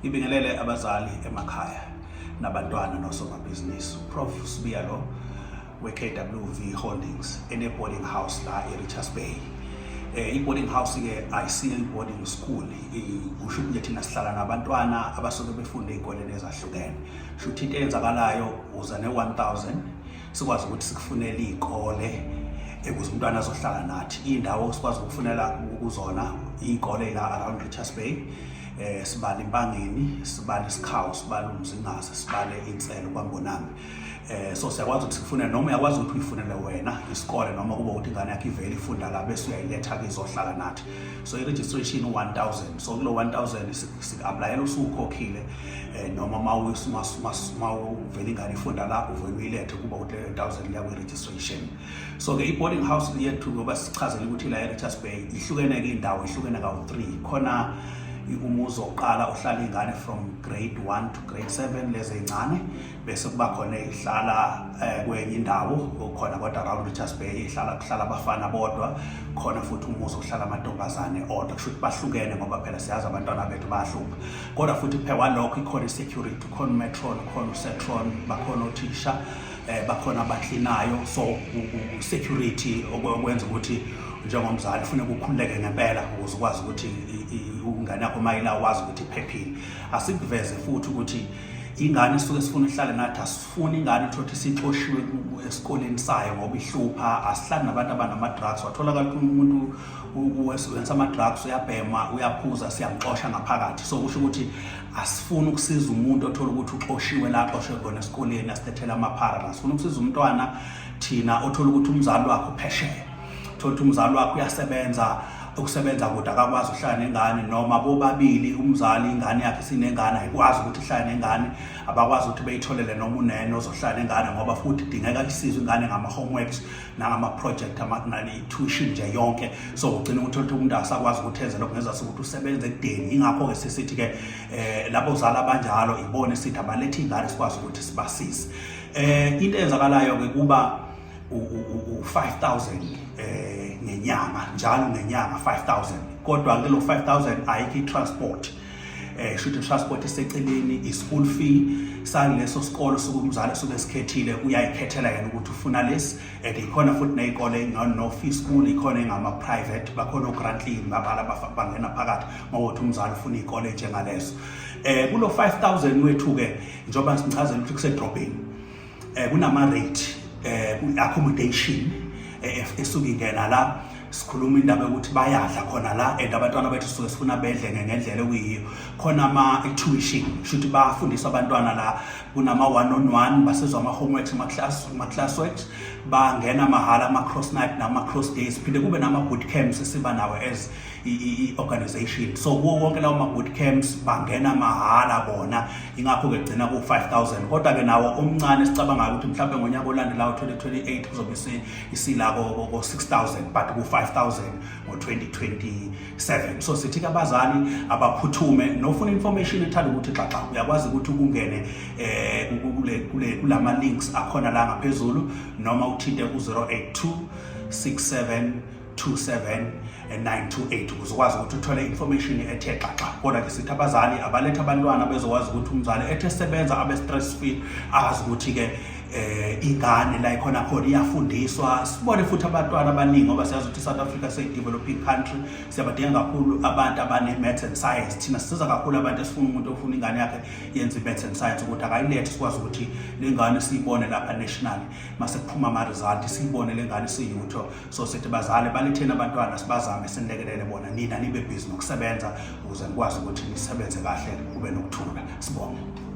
Ngibingelele abazali emakhaya nabantwana nosomabhizinisi. Prof Sibiya lo we-KWV Holdings ene-boarding house la e-Richards Bay. I-boarding house ke ayisiyo i-boarding school, kusho ukuthi thina sihlala nabantwana abasuke befunda ey'koleni ezahlukene. Sho ukuthi into eyenzakalayo, uza ne-1000, sikwazi ukuthi sikufunele iy'kole ukuze umntwana azohlala nathi. Iy'ndawo sikwazi ukufunela kuzona iy'kole la around Richards Bay, sibale iMpangeni, sibale iSikhawu, sibale uMzingazi, sibale Inselo, kwaMbonambi. So siyakwazi ukuthi sikufune noma uyakwazi ukuthi uyifunele wena isikole, noma kuba ukuthi ingane yakho ivele ifunda la bese uyayiletha ke izohlala nathi. So i-registration u-1000, so kulo 1000 siku-applyela usukhokhile, noma mawuvele ingane ifunda la, uvele uyilethe, kuba ukuthi leyo 1000 liya kwi-registration. So ke i-boarding house yethu, ngoba sichazele ukuthi la e-Richards Bay ihlukene-ke indawo, ihlukene kawu-3. Khona umuzi wokuqala ohlala ingane from grade 1 to grade 7, lezi ey'ncane, bese kuba khona ihlala kwenye indawo khona kodwa around Richards Bay, ihlala kuhlala abafana bodwa, khona futhi umuzi ohlala amantombazane odwa. Kusho ukuthi bahlukene ngoba phela siyazi abantwana bethu bayahlupha. Kodwa futhi phela kwalokho ikhona i-security, khona umatron, khona usetron, bakhona othisha, bakhona abaklinayo. So security okwenza ukuthi njengomzali kufuneka ukhululeke ngempela ukuze ukwazi ukuthi ingane yakho mayila wazi ukuthi iphephile. Asikuveze futhi ukuthi ingane isuke sifuna ihlale nathi, asifuni ingane uthole isixoshiwe esikoleni sayo ngoba ihlupha. Asihlali nabantu abanama-drugs. Watholakala ukuthi umuntu wenza ama-drugs, uyabhema, uyaphuza, siyamxosha ngaphakathi. So kusho ukuthi asifuni ukusiza umuntu othola ukuthi uxoshiwe la axoshwe khona esikoleni, asilethele amaphara la. Sifuna ukusiza umntwana thina othola ukuthi umzali wakhe uphesheya, thola ukuthi umzali wakhe uyasebenza, ukusebenza kude, akakwazi ukuhlala nengane, noma bobabili umzali ingane yakhe sinengane, ayikwazi ukuthi ihlale nengane, abakwazi ukuthi beyitholele noma unene ozohlala nengane, ngoba futhi kudingeka isizwe ingane ngama-homeworks nangama-project, i-tuition nje yonke. So ugcina ukuthi umuntu akasakwazi ukuthi enze lokho ngezathu ukuthi usebenze ekudeni. Ingakho-ke sisithi-ke labo zali abanjalo ibone sithi abalethe iy'ngane sikwazi ukuthi sibasize. Into eyenzakalayo-ke kuba u-5000 ngenyanga, njalo ngenyanga 5000. Kodwa ke lo 5000 ayikho i-transport, shuthi transport iseceleni, i-school fee saleso sikolo sokumzali suke sikhethile, uyayikhethela yena ukuthi ufuna lesi. And ikhona futhi ney'kole no fee school, ikhona engama-private, bakhona o-Grantline, babala bangena phakathi mawuthi umzali ufuna iy'kole njengaleso. Kulo 5000 wethu-ke, njengoba sichazela ukuthi kusedrobheni, kunama rate accommodation esuke ingena la. Sikhuluma indaba yokuthi bayadla khona la, and abantwana bethu suke sifuna bedle ngendlela okuyiyo. Khona ama tuition, shuthi bafundisa abantwana la, kunama one on one, basizwa ama homeworks, ama class works, bangena mahhala ama cross night nama cross days. Phinde kube nama boot camps esiba nawo as i-organization, so kuwo wonke lawo ma-boot camps bangena mahhala bona. Ingakho-ke gcina ku-5000. Kodwa-ke nawo omncane sicabangayo ukuthi mhlawumbe ngonyaka olandelayo 2028 kuzobe isila ko-6000, but ku-5000 ngo-2027. So sithi-ke abazali abaphuthume. Nofuna information ethanda ukuthi xaxa, uyakwazi ukuthi ungene kule kulama links akhona la ngaphezulu, noma uthinte ku-082 67 27 928 ukuze ukwazi ukuthi uthole information ethe xaxa. Kodwa ke sithi abazali abalethe abantwana bezokwazi ukuthi umzali ethe sebenza abe stress free, azi ukuthi ke ingane la ikhona khona iyafundiswa. Sibone futhi abantwana abaningi, ngoba siyazi ukuthi South Africa seyi developing country, siyabadinga kakhulu abantu abane maths and science. Thina sisiza kakhulu abantu esifuna umuntu ofuna ingane yakhe yenze maths and science ukuthi akayilethe, sikwazi ukuthi lengane siyibone lapha nationally mase kuphuma ama result, siyibone lengane siyutho. So sithi bazali baletheni abantwana, sibazame sinilekelele bona, nina nibe busy nokusebenza ukuze nikwazi ukuthi nisebenze kahle, kube nokuthula. Sibonge.